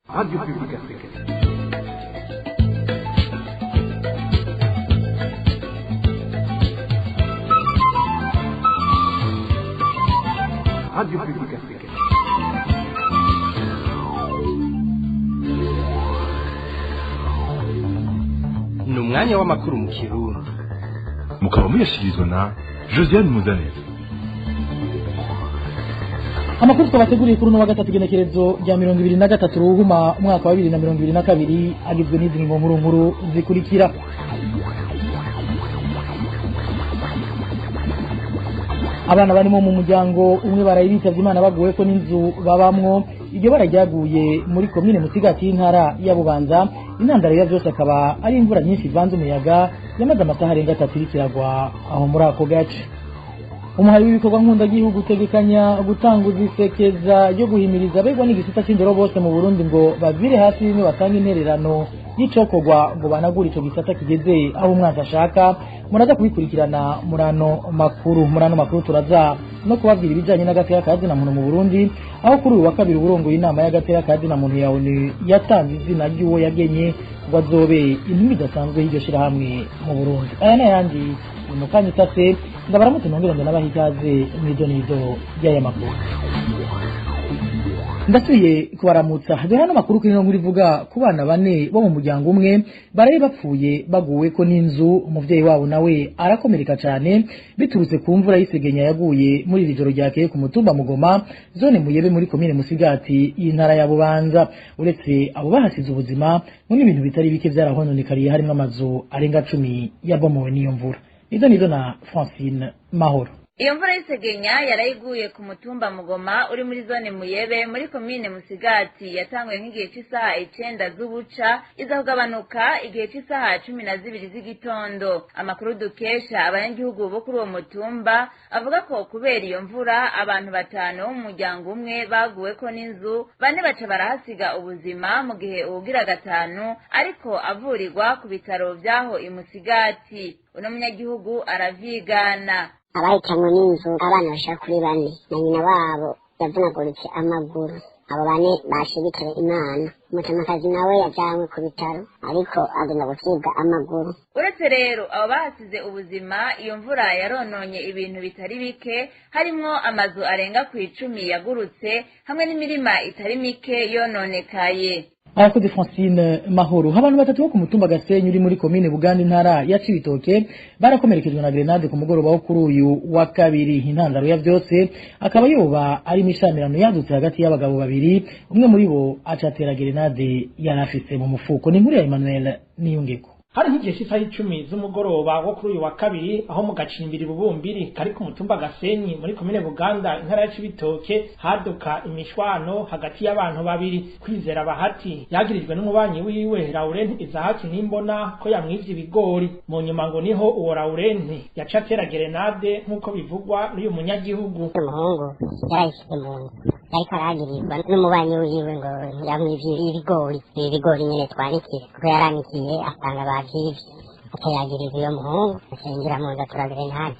Radio Publique Africaine. Radio Publique Africaine. Ni umwanya w'amakuru mu Kirundi. Mukaba muyashyikirizwa na Josiane Muzaneza. Amakuru twabateguriye kuri uno wa gatatu, igenekerezo rya 23 Ruhuma umwaka wa 2022, agizwe n'izi ngingo nkuru nkuru zikurikira: Abana barimo mu muryango umwe baraye bitavye Imana baguwe ko n'inzu babamwo. Iryo bara ryaguye muri komine Musigati y'intara ya Bubanza. Intandaro ya vyose akaba ari imvura nyinshi ivanze umuyaga yamaze amasaha arenga 3 iriko iragwa aho muri ako gace. Umuhari w'ibikorwa nkundagihugu utegekanya gutanguza isekeza ryo guhimiriza abegwa n'igisata c'indero bose mu Burundi ngo bavire hasi bimwe batanga intererano y'icokorwa ngo banagure ico gisata kigeze aho umwanzi ashaka. Muraza kubikurikirana murano makuru. Turaza no kubabwira ibijanye n'agateka ka zina muntu mu Burundi, aho kuri uyu wa kabiri uburongoye inama y'agateka ka zina muntu ya ONU yatanze izina ry'uwo yagenye ngo azobe intumwa idasanzwe y'iryo shirahamwe mu Burundi. Aya n'ayandi ni mu kanya isase. Ndabaramutse, nongera ndanabaha ikaze mw'idonido ry'aya makuru. Ndasubiye kubaramutsa. Dore hano makuru kuri ino nkuru ivuga ku bana bane bo mu muryango umwe baraye bapfuye baguwe ko n'inzu, umuvyeyi wabo nawe arakomereka cane, biturutse ku mvura y'isegenya yaguye muri iri joro ryakeye ku mutumba Mugoma, zone Muyebe, muri komine Musigati y'intara ya Bubanza. Uretse abo bahasize ubuzima, ngo n'ibintu bitari bike vyarahononekariye, harimwo amazu arenga 10 yabomowe n'iyo mvura. Izo nizo na Francine Mahoro. Iyo mvura y'isegenya yarayiguye ku mutumba Mugoma uri muri zone Muyebe muri komine Musigati. Yatanguye nk'igihe cy'isaha 9 z'ubuca, iza kugabanuka igihe cy'isaha 12 z'igitondo. Amakuru dukesha abanyagihugu bo kuri uwo mutumba avuga ko kubera iyo mvura abantu batanu bo mu muryango umwe baguweko n'inzu, bane baca barahasiga ubuzima, mu gihe uwugira gatanu ariko avurirwa ku bitaro vy'aho i Musigati. Uno munyagihugu aravyigana. Abahitanwe n'inzu, abana bashika kuri bane na nyina wabo yavunaguritse amaguru. Abo bane bashibitse Imana. Umutamakazi nawe yajanywe ku bitaro, ariko agenda gucibwa amaguru. Uretse rero abo bahasize ubuzima, iyo mvura yarononye ibintu bitari bike, harimwo amazu arenga ku 10 yagurutse, hamwe n'imirima itari mike yononekaye. Abakozi Francine Mahoro. Abantu batatu bo ku mutumba Gasenyi uri muri komine Buganda, intara ya Cibitoke, barakomerekejwe na grenade ku mugoroba wo kuri uyu wa kabiri. Intandaro ya vyose akaba yoba ari imishamirano yadutse hagati y'abagabo babiri, umwe muri bo acatera grenade yari afise mu mufuko. Ni inkuru ya Emmanuel Niyungeko. Hari nk'igihe cy'isaha 10 z'umugoroba wo kuri uyu wa kabiri, aho mu gacimbiri Bubumbiri kari ku mutumba Gasenyi muri komine Buganda, intara ya Cibitoke, haduka imishwano hagati y'abantu babiri. Kwizera Bahati yagirijwe n'umubanyi wiwe Laurent Izahaki Nimbona ko yamwivye ibigori. Mu nyuma ngo niho uwo Laurent yaca atera gerenade, nk'uko bivugwa n'uyu munyagihugu. Umuhungu yarayishyize mu nzu, ariko aragirizwa n'umubanyi wiwe ngo yamwivye ibigori, ibi bigori nyene twanikiye, kuko yaranikiye asanga bavyivye, akayagiriza uyo muhungu. Acinjira mu nzu, atura grenade,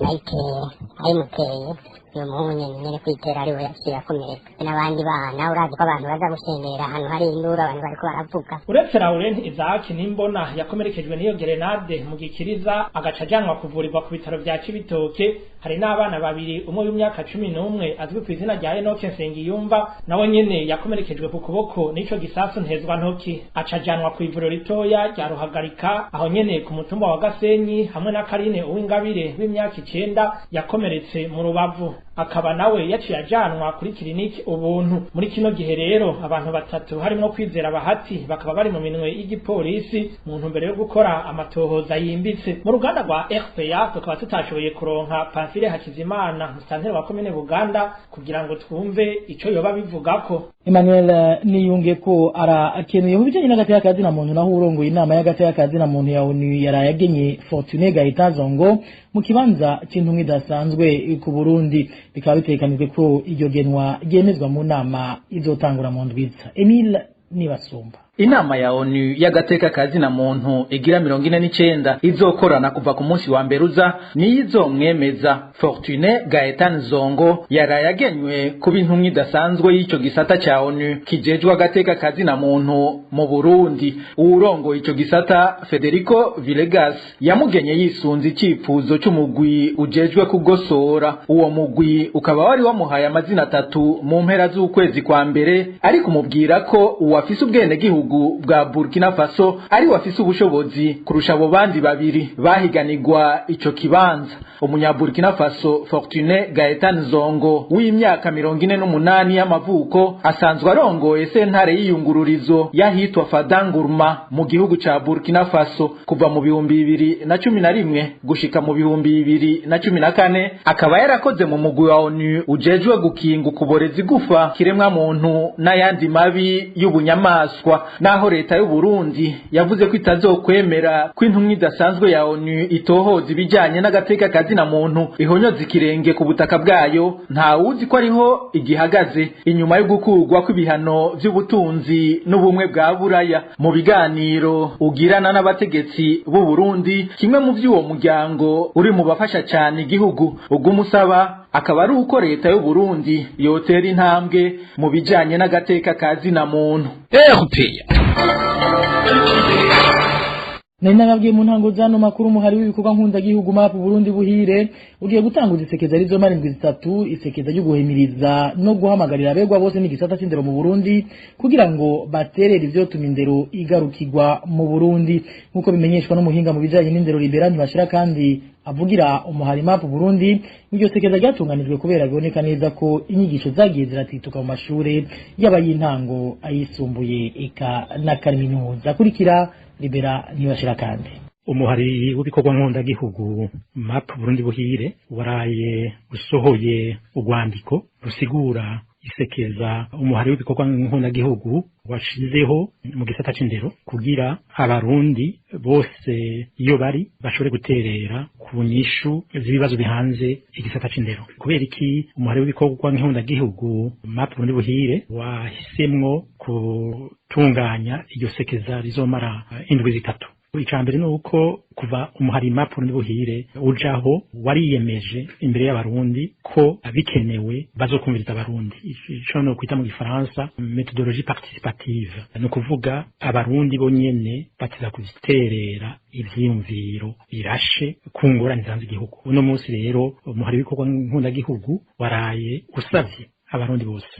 ayitera. Ayimuteye, uyo muhungu nyene kwitera ariwe yaciye akomereka n'abandi bana. Urazi ko abantu baza gushengera ahantu hari induru, abantu bariko baravuga. Uretse Laurent Isaac Nimbona yakomerekejwe n'iyo gerenade mu gikiriza, agaca ajanwa kuvurirwa ku bitaro vya Cibitoke, hari n'abana babiri, umwe w'imyaka 11 azwi ku izina rya Enoke Nsengiyumva, nawe nyene yakomerekejwe ku kuboko n'ico gisasu ntezwa ntoki, aca ajanwa ku ivuriro ritoya rya Ruhagarika aho nyene ku mutumba wa Gasenyi, hamwe na Karine Uwingabire w'imyaka 9 yakomeretse mu rubavu, akaba nawe yaciye ajanwa kuri kiriniki Ubuntu. Muri kino gihe rero abantu batatu harimwo Kwizera Bahati bakaba bari mu minwe y'igipolisi mu ntumbero yo gukora amatohoza yimbitse. Mu ruganda rwa RPA tukaba tutashoboye kuronka Pamphile Hakizimana, musitanteri wa komine Buganda, kugira ngo twumve ico yoba bivugako. Emmanuel Niyunge ko arakenuye. Mu bijanye n'agateka ka zina muntu naho, urongoye inama y'agateka ka zina muntu ya ONU yaraye agenye Fortuné Gaëtan Zongo mu kibanza c'intumwa idasanzwe ku Burundi. Bikaba bitegekanijwe ko iryo genwa ryemezwa mu nama izotangura mu ndwiza. Emile Nibasumba. Inama ya ONU y'agateka kazina muntu igira 49 izokorana kuva ku munsi wa mbere uza niyo izomwemeza. Fortune Gaetan Zongo yaraye agenywe kuba intumwa idasanzwe y'ico gisata ca ONU kijejwe agateka kazina muntu mu Burundi. Uwurongoye ico gisata, Federico Villegas, yamugenye yisunze icipfuzo c'umugwi ujejwe kugosora. Uwo mugwi ukaba wari wamuhaye amazina atatu mu mpera z'ukwezi kwa mbere, ariko umubwira ko uwafise ubwenegihugu bwa Burkina Faso ari wafise ubushobozi kurusha abo bandi babiri bahiganirwa ico kibanza. Umunya Burkina Faso Fortune Gaetan Zongo w'imyaka 48 y'amavuko asanzwe arongoye sentare y'iyungururizo yahitwa Fadangurma mu gihugu ca Burkina Faso kuva mu 2011 gushika mu 2014, akaba yarakoze mu mugwi wa ONU ujejwe gukinga ukuboreza igufa kiremwa muntu n'ayandi mabi y'ubunyamaswa. Naho leta y'u Burundi yavuze ko itazokwemera ko intumwa idasanzwe ya ONU itohoza ibijanye n'agateka kazina muntu ihonyoza ikirenge ku butaka bwayo, nta wuzi ko ariho igihagaze inyuma yo gukurwa kw'ibihano vy'ubutunzi n'ubumwe bwa Buraya. Mu biganiro ugirana n'abategetsi b'u Burundi, kimwe mu vy'uwo muryango uri mu bafasha cane igihugu ugumusaba akaba ari uko leta y'u Burundi yotera intambwe mu bijanye n'agateka kazina muntu. Nari nababwiye mu ntango zano makuru, umuhari w'ibikorwa nkundagihugu MAP Burundi buhire ugiye gutanguza isekeza rizomara indwi 3, isekeza ryo guhimiriza no guhamagarira abegwa bose n'igisata c'indero mu Burundi kugira ngo baterere ivyotuma indero igarukirwa mu Burundi, nk'uko bimenyeshwa n'umuhinga mu bijanye n'indero Libera Ntibashira kandi avugira umuhari MAP Burundi. Iryo sekeza ryatunganijwe kubera biboneka neza ko inyigisho zagiye ziratituka mu mashure yaba y'intango, ayisumbuye eka na kaminuza. Kurikira Libera Ntibashira kandi. Umuhari w'ibikorwa nkundagihugu MAP Burundi buhire waraye usohoye urwandiko rusigura isekeza umuhari w'ibikorwa nkundagihugu washizeho mu gisata c'indero kugira abarundi bose iyo bari bashobore guterera ku nyishu z'ibibazo bihanze igisata c'indero. Kubera iki umuhari w'ibikorwa nkundagihugu MAP Burundi buhire wahisemwo gutunganya iryo sekeza rizomara indwi 3? Icambere ni uko kuva umuhari MAP Burundi buhire ujaho wariyemeje imbere y'abarundi ko bikenewe bazokumviriza abarundi, ico no kwita mu gifaransa methodologie participative, ni ukuvuga abarundi bonyene bateza kuziterera ivyiyumviro birashe ku ngorane zanze igihugu. Uno munsi rero umuhari w'ibikorwa nkundagihugu waraye usavye abarundi bose,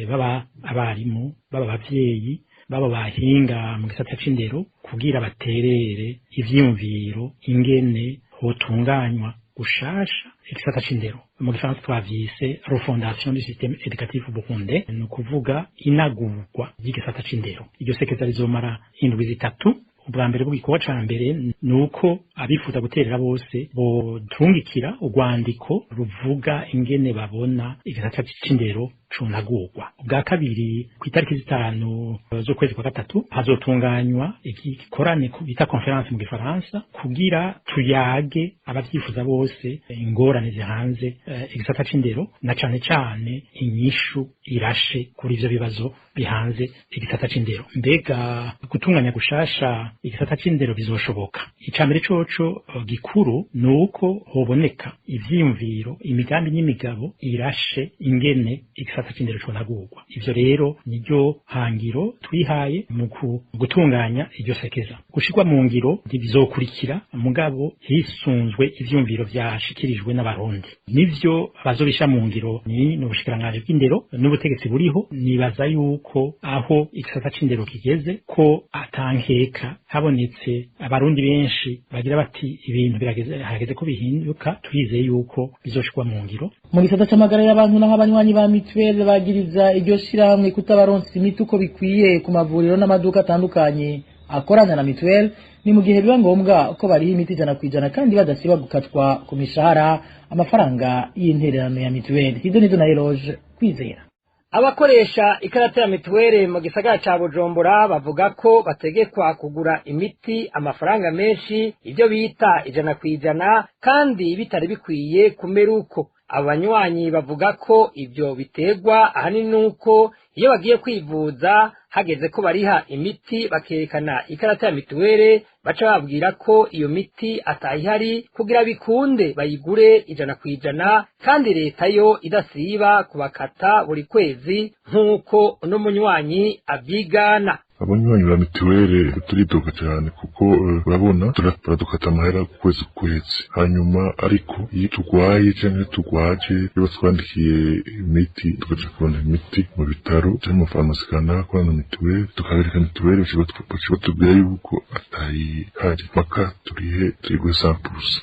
baba abarimu, baba abavyeyi, baba bahinga mu gisata c'indero, kugira baterere ivyiyumviro ingene hotunganywa gushasha igisata c'indero. Mu gifaransa twavyise refondation du système éducatif burundais, ni ukuvuga inagurwa ry'igisata c'indero. Iryo sekeza rizomara indwi 3. Ubwa mbere bw'igikorwa ca mbere ni uko abifuza guterera bose botungikira urwandiko ruvuga ingene babona igisata c'indero cunagurwa. Ubwa kabiri, ku itariki 5 z'ukwezi kwa gatatu hazotunganywa igikorane bita conference mu gifaransa kugira tuyage abavyifuza bose ingorane zihanze igisata c'indero na cane cane inyishu irashe kuri ivyo bibazo bihanze igisata c'indero. Mbega gutunganya gushasha igisata c'indero bizoshoboka? Icambere coco gikuru ni uko hoboneka ivyiyumviro, imigambi n'imigabo irashe ingene igisata c'indero conagurwa. Ivyo rero niryo hangiro twihaye mu gutunganya iryo sekeza. Gushirwa mu ngiro ntibizokurikira mugabo hisunzwe ivyumviro vyashikirijwe n'abarundi. Nivyo bazobisha mu ngiro ni n'ubushikiranganji bw'indero n'ubutegetsi buriho. Nibaza yuko aho igisata c'indero kigeze ko atankeka habonetse abarundi benshi bagira bati ibintu birageze, harageze ko bihinduka, turizeye yuko bizoshirwa mu ngiro. Mu gisata c'amagara y'abantu naho, abanywanyi ba mituweli bagiriza iryo shirahamwe kutabaronsa imiti uko bikwiye ku mavuriro n'amaduka atandukanye akorana na mituweli, ni mu gihe biba ngombwa ko bariha imiti 100% kandi badasiba gukatwa ku mishahara amafaranga y'intererano ya mituweli. Izo nizo na Eloge Kwizera. Abakoresha ikarata ya mituweli mu gisagara ca Bujumbura bavuga ko bategekwa kugura imiti amafaranga menshi, ibyo bita 100%, kandi bitari bikwiye kumera uko. Abanywanyi bavuga ko ibyo biterwa ahanini nuko iyo bagiye kwivuza hageze ko bariha imiti bakerekana ikarata ya mituwere, baca babwira ko iyo miti atayihari kugira bikunde bayigure 100%, kandi leta yo idasiba kubakata buri kwezi nk'uko uno munywanyi abyigana. Abanywanyi ba mituwere turidoga cyane kuko urabona turadukata amahera ku kwezi ku kwezi, hanyuma ariko iyo turwaye cyangwa turwaje iyo batwandikiye imiti tukaja kubona imiti mu bitaro cyangwa mu farumasi kanaka korana mituwere, tukabereka mituwere baca batubwira yuko atayihari mpaka turihe tuyigure 100%.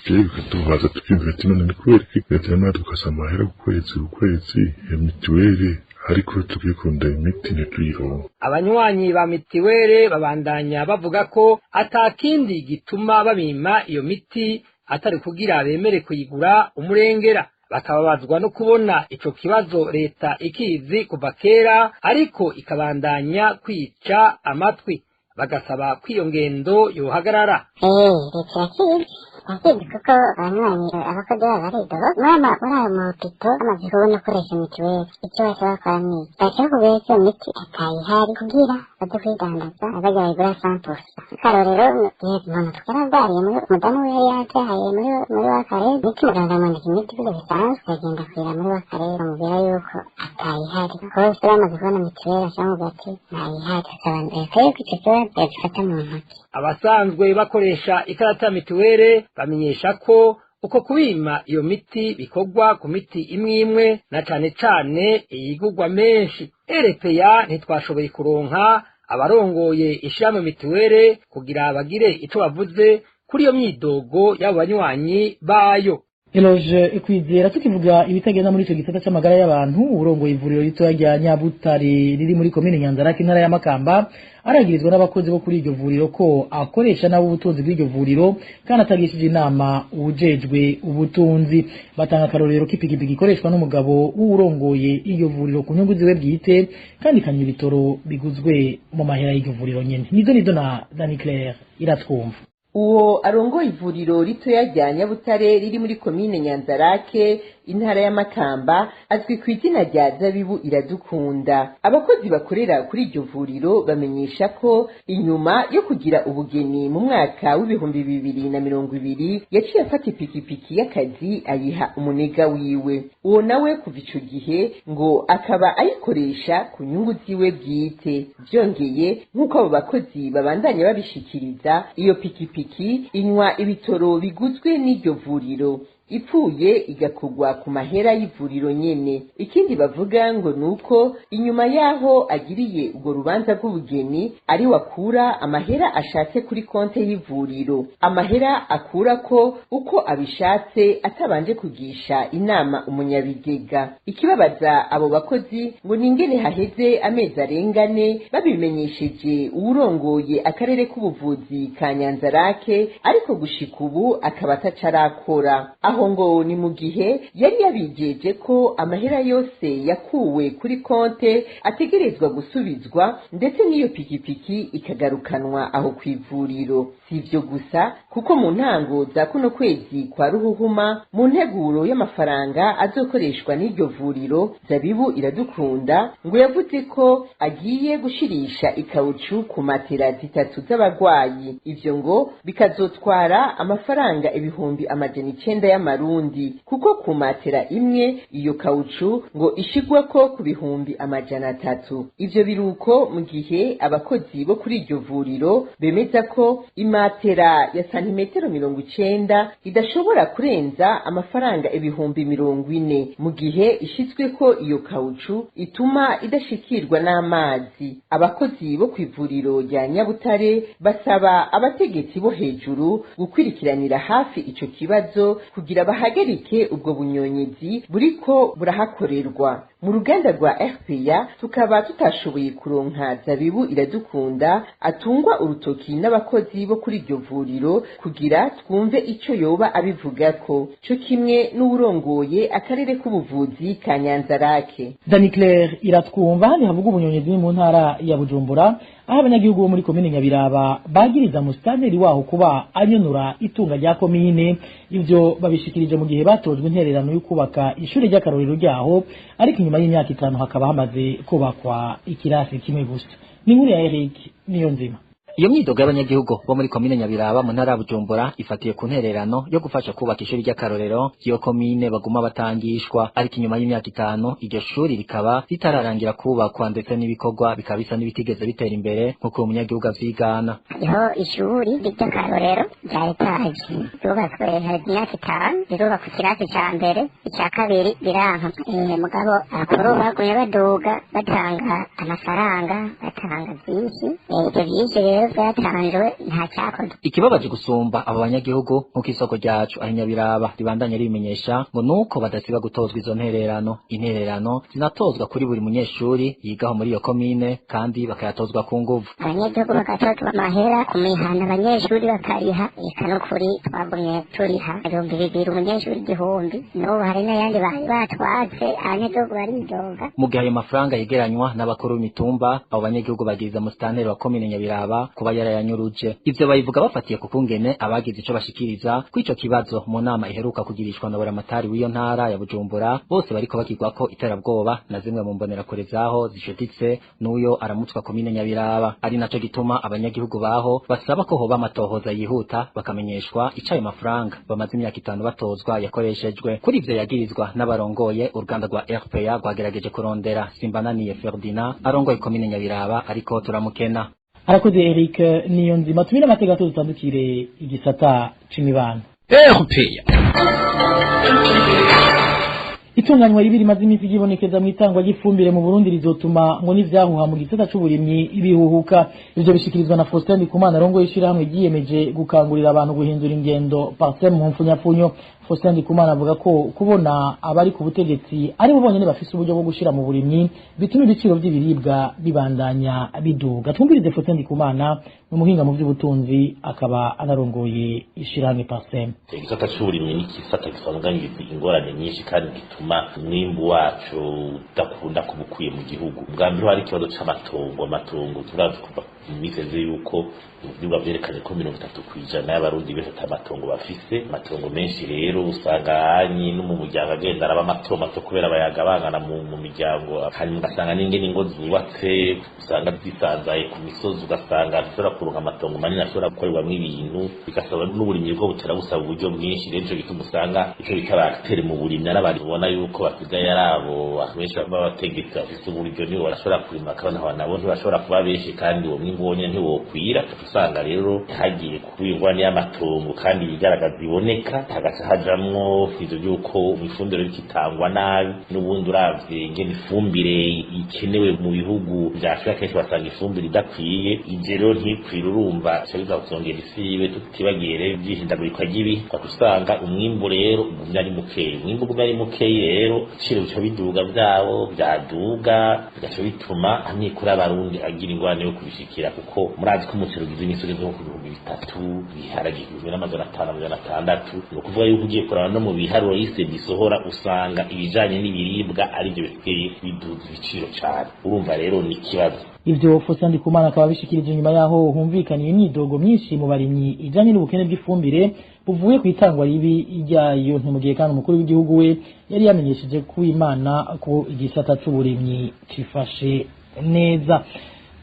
Rero bikatubaza tukiyumvira ati none ni kubera iki leta yama yadukase amahera ku kwezi ku kwezi ya mituwere, ariko tukikunda imiti ntituyironke. Abanywanyi ba mitiwere babandanya bavuga ko atakindi gituma babima iyo miti atari kugira bemere kuyigura umurengera, bakababazwa no kubona ico kibazo leta ikizi kuva kera ariko ikabandanya kwica amatwi, bagasaba ko iyo ngendo yohagarara. Leta irakizi irakizi kuko abanywanyi abakozi babo baridoga mama muri ayo mahopito bamaze kubona ukoresha mituweli, icyo basaba kwa ni baca bakubwira ko iyo miti atayihari kugira baze kuyidandaza bajya bayigura 100%. Akarorero igihe umuntu twarabyariye muri umudamu we yari yabyaye muri wa karere, imiti muganga amwandika imiti kuko bisanzwe agenda kuyira muri wa karere bamubwira yuko atayihari, bose bamaze kubona mituweli bacamubwira ati ntayihari, asaba leta yuko icyo kibazo yagifata mu ntoki. Abasanzwe bakoresha ikarata ya mituwere bamenyesha ko uko kubima iyo miti bikorwa ku miti imwe imwe na cane cane iyigurwa menshi. RPA ntitwashoboye kuronka abarongoye ishirahamwe mituwere kugira bagire ico bavuze kuri iyo myidogo y'abo banywanyi bayo. Eloge Kwizera, tukivuga ibitagenda muri ico gisata c'amagara y'abantu, urongoye ivuriro ritoya rya Nyabutare riri muri komine Nyanzarake intara ya Makamba aragirizwa n'abakozi bo kuri iryo vuriro ko akoresha nabo ubutunzi bw'iryo vuriro kandi atagishije inama uwujejwe ubutunzi. Batanga akarorero k'ipikipiki ikoreshwa n'umugabo w'urongoye iryo vuriro ku nyungu ziwe bwite kandi ikanywa ibitoro biguzwe mu mahera y'iryo vuriro nyene. Nizo nizo na Dani Claire iratwumva. Uwo arongoye ivuriro ritoya rya Nyabutare riri muri komine Nyanzarake intara ya Makamba azwi ku izina rya Zabibu Iradukunda. Abakozi bakorera kuri iryo vuriro bamenyesha ko inyuma yo kugira ubugeni mu mwaka w'2020 yaciye afata ipikipiki y'akazi ayiha umunega wiwe. Uwo nawe kuva ico gihe ngo akaba ayikoresha ku nyungu ziwe bwite. Vyongeye nk'uko abo bakozi babandanya babishikiriza, iyo pikipiki inywa ibitoro biguzwe n'iryo vuriro, ipfuye igakugwa ku mahera y'ivuriro nyene. Ikindi bavuga ngo nuko inyuma yaho agiriye urwo rubanza rw'ubugeni ari wakura amahera ashatse kuri konte y'ivuriro, amahera akura ko uko abishatse atabanje kugisha inama umunyabigega. Ikibabaza abo bakozi ngo ningene haheze amezi arengane babimenyesheje uwurongoye akarere k'ubuvuzi ka Nyanzarake, ariko gushika ubu akaba atacarakora. Aho ngo ni mu gihe yari yabijeje ko amahera yose yakuwe kuri konte ategerezwa gusubizwa, ndetse n'iyo pikipiki ikagarukanwa aho ku ivuriro. Si ivyo gusa, kuko mu ntango za kuno kwezi kwa Ruhuhuma mu nteguro y'amafaranga azokoreshwa n'iryo vuriro, Zabibu Iradukunda ngo yavuze ko agiye gushirisha ikawucu ku matera 3 z'abagwayi. Ivyo ngo bikazotwara amafaranga 900,000 y'amarundi, kuko ku matera imwe iyo kaucu ngo ishigwako ku 300,000. Ivyo biruko mu gihe abakozi bo kuri iryo vuriro bemeza ko imatera ya santimetero 90 idashobora kurenza amafaranga 40,000, mu gihe ishizweko iyo kaucu ituma idashikirwa n'amazi. Abakozi bo kw'ivuriro rya Nyabutare basaba abategetsi bo hejuru gukwirikiranira hafi ico kibazo kugira bahagarike ubwo bunyonyezi buriko burahakorerwa. Mu ruganda rwa RPA tukaba tutashoboye kuronka Zabibu Iradukunda atungwa urutoki n'abakozi bo kuri iryo vuriro kugira twumve ico yoba abivugako, co kimwe n'uwurongoye akarere k'ubuvuzi ka Nyanzarake. Dani Claire Iratwumva. Handi havuga ubunyonyezi mu ntara ya Bujumbura, aho abanyagihugu bo muri komine Nyabiraba bagiriza musitanteri waho kuba anyonora itunga rya komine. Ivyo babishikirije mu gihe batojwe intererano yo kubaka ishuri ry'akarorero ryaho, ariko inyuma y'imyaka 5 hakaba hamaze kubakwa ikirasi kimwe gusa. Ni inkuru ya Eric Niyonzima. Iyo myidogo y'abanyagihugu bo muri komine Nyabiraba mu ntara ya Bujumbura ifatiye ku ntererano yo gufasha kubaka ishuri ry'akarorero ry'iyo komine baguma batangishwa, ariko inyuma y'imyaka 5 iryo shuri rikaba ritararangira kubakwa, ndetse n'ibikorwa bikaba bisa n'ibitigeze bitera imbere nk'uko uwo munyagihugu avyigana. Hariho ishuri ry'akarorero rya etaje ryubatswe haheze imyaka 5, rirubakwa ikirasi ca mbere, ica kabiri biranka. Mugabo abakuru bagumye baduga batanga amafaranga, batanga vyinshi, ivyo vyinshi rero byatanzwe nta cyakozwe. Ikibabaje gusumba abo banyagihugu, nk'uko isoko ryacu aho Nyabiraba ribandanya ribimenyesha, ngo nuko badasiba gutozwa izo ntererano. Intererano zinatozwa kuri buri munyeshuri yigaho muri iyo komine, kandi bakayatozwa ku nguvu. Abanyagihugu bagatozwa amahera ku mihana, abanyeshuri bakariha. Eka n'ukuri twagumye turiha 2000 umunyeshuri 1000, n'ubu hari n'ayandi bari batwatse, abanyagihugu baridoga. Mu gihe ayo mafaranga yegeranywa n'abakuru b'imitumba, abo banyagihugu bagiriza musitanteri wa komine Nyabiraba kuba yarayanyuruje. Ivyo babivuga bafatiye ku kungene abagize ico bashikiriza kw'ico kibazo mu nama iheruka kugirishwa na buramatari w'iyo ntara ya Bujumbura, bose bariko bagirwako iterabwoba na zimwe mu mbonerakure zaho zicuditse n'uyo aramutswa komine Nyabiraba. Ari naco gituma abanyagihugu baho basaba ko hoba amatohoza yihuta, bakamenyeshwa ico ayo mafaranga bamaze imyaka 5 batozwa yakoreshejwe. Kuri ivyo yagirizwa n'abarongoye uruganda rwa RPA rwagerageje kurondera Simbananiye Ferdinand arongoye komine Nyabiraba, ariko turamukena. Arakoze Eric Niyonzima. Tumire amateka dutandukire igisata c'imibano. RPA. Itunganywa ribi rimaze iminsi ryibonekeza mu itangwa ry'ifumbire mu Burundi rizotuma ngo n'ivyahuha mu gisata c'uburimyi ibihuhuka. Ivyo bishikirizwa na Faustin Ndikumana arongoye ishirahamwe ryiyemeje gukangurira abantu guhindura ingendo, Parsem mu mfunyapfunyo. Faustin Ndikumana avuga ko kubona abari ku butegetsi ari bo bonyene bafise uburyo bwo gushira mu burimyi bituma ibiciro vy'ibiribwa bibandanya biduga. Twumvirize Faustin Ndikumana, n'umuhinga mu vy'ubutunzi akaba anarongoye ishirahamwe Parsem. Igisata c'uburimyi ni igisata gisanzwe ingorane nyinshi kandi gituma umwimbu wacu udakunda kuba ukwiye mu gihugu. Ubwa mbere hari ikibazo c'amatongo. Amatongo turazi kuva mu minsi iheze yuko ivyigwa vyerekanye ko 30% y'abarundi bese ata matongo bafise. Amatongo menshi rero usanga anyi no mu muryango agenda araba mato mato kubera bayagabangana mu miryango, hanyuma ugasanga n'ingene ingo zubatse usanga zisanzaye ku misozi, ugasanga ashobora kuronka amatongo manini ashobora gukorerwamwo ibintu, bigasaba n'uburimyi bwo butera busaba uburyo bwinshi. Rero ico gituma usanga ico bita abatere mu burimyi ari abantu ubona yuko basigaye ari abo benshi b'abategetsi bafise uburyo, nibo barashobora kurima, kandi nabo ntibashobora kuba benshi, kandi uwo mwimbu wonyene ntiwokwira. Usanga rero hagiye kubingwa n'amatongo kandi ibigaragaza iboneka, hagaca hajamwo ivyo vy'uko ifumbire bikitangwa nabi. N'ubundi uravye ingene ifumbire ikenewe mu bihugu vya Afrika, kenshi basanga ifumbire idakwiye, ivyo rero ntikwire, urumva bica biza kuzongera isibe. Tutibagiye rero ivy'ihindagurika ry'ibihe, usanga umwimbu rero ugumye ari mukeyi. Umwimbu ugumye ari mukeyi rero ibiciro bica biduga, vyabo vyaduga bigaca bituma amikoro y'abarundi agira ingorane yo kubishikira, kuko murazi ko umuceri ugize imisi ugeze nko ku 3000, ibiharage 2500, 600. Ni ukuvuga yuko ugiye kuraba no mu biharuro y'ise bisohora, usanga ibijanye n'ibiribwa arivyo bisigaye biduza ibiciro cane. Urumva rero ni ikibazo. Ivyo Faustin Ndikumana akaba abishikirije inyuma yaho humvikaniye imyidogo myinshi mu barimyi ijanye n'ubukene bw'ifumbire buvuye ku itangwa ribi ryayo. Ntimugihe kandi umukuru w'igihugu we yari yamenyesheje ko Imana ko igisata c'uburimyi cifashe neza.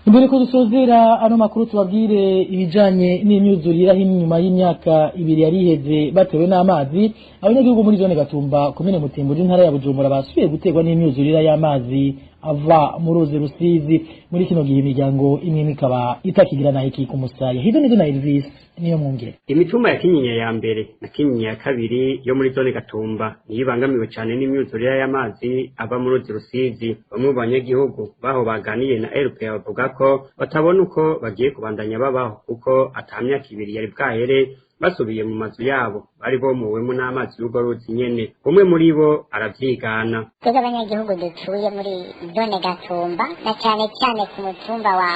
Imbere ko dusozera ano makuru, tubabwire ibijanye n'imyuzurire aho inyuma y'imyaka 2 yari iheze batewe n'amazi, abanyagihugu muri zone Gatumba komine Mutimbuzi intara ya Bujumbura basubiye guterwa n'imyuzurire y'amazi ava mu ruzi Rusizi. Muri kino gihe imiryango imwe ikaba itakigira naho ikika umusaya. Hirya no hino na Elvis niyo mwungere. Imitumba ya Kinyinya ya mbere na Kinyinya ya kabiri yo muri zone Gatumba niyo ibangamiwe cyane n'imyuzurire y'amazi ava mu ruzi Rusizi. Bamwe mu banyagihugu baho baganiye na RPA bavuga ko batabona uko bagiye kubandanya babaho, kuko ata myaka 2 yari bwahere Basubiye mu mazu yabo bari bomuwemo n'amazi y'urwo ruzi nyene. Umwe muri bo aravyigana. Twebwe abanyagihugu dutuye muri zone Gatumba, na cane cane ku mutumba wa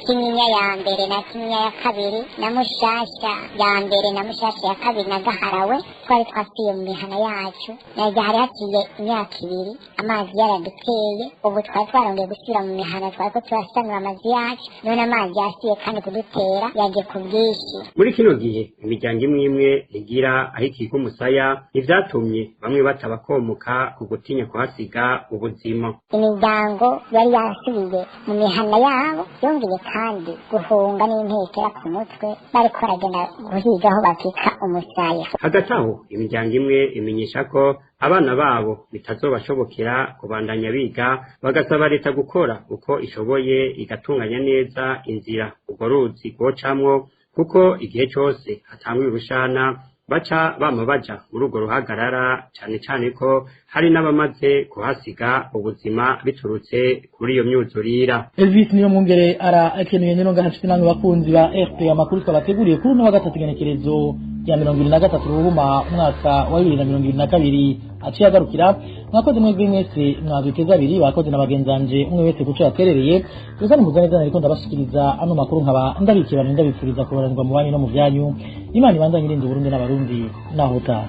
Kinyinya ya mbere na Kinyinya ya kabiri na Mushasha ya mbere na Mushasha ya kabiri na Gaharawe, twari twasubiye mu mihana yacu. Naryo hari haciye imyaka 2 amazi yaraduteye. Ubu twari twarongeye gusubira mu mihana, twariko turasanura amazu yacu, none amazi yasubiye kandi kudutera, yaje ku bwinshi. Muri kino gihe imiryango imwe imwe ntigira aho ikika umusaya, ivyatumye bamwe batabakomoka ku gutinya kuhasiga ubuzima. Imiryango yari yarasubiye mu mihana yabo yongeye kandi guhunga n'intekera ku mutwe, bariko baragenda guhiga aho bakika umusaya. Hagati aho imiryango imwe imenyesha ko abana babo bitazobashobokera kubandanya biga, bagasaba leta gukora uko ishoboye igatunganya neza inzira urwo ruzi rwocamwo, kuko igihe cose hatangwa urushana baca bama baja muri urwo ruhagarara, cane cane ko hari n'abamaze kuhasiga ubuzima biturutse kuri iyo myuzurira. Elvis niyo mwungere arakenuye. Nino ngaha nshuti namwe bakunzi ba RP, amakuru twabateguriye kuri uno wa gatatu igenekerezo rya 23 Ruhuma umwaka wa 2022 aciye agarukira. Mwakoze mwebwe mwese mwaduteze abiri, bakoze na bagenzanje umwe wese kuco yaterereye. Tuzane muzane ariko ndabashikiriza ano makuru, nkaba ndabikirana ndabifuriza kubaranirwa mu banyu no mu vyanyu. Imana ibandanye irinda Uburundi n'Abarundi. Naho utaha.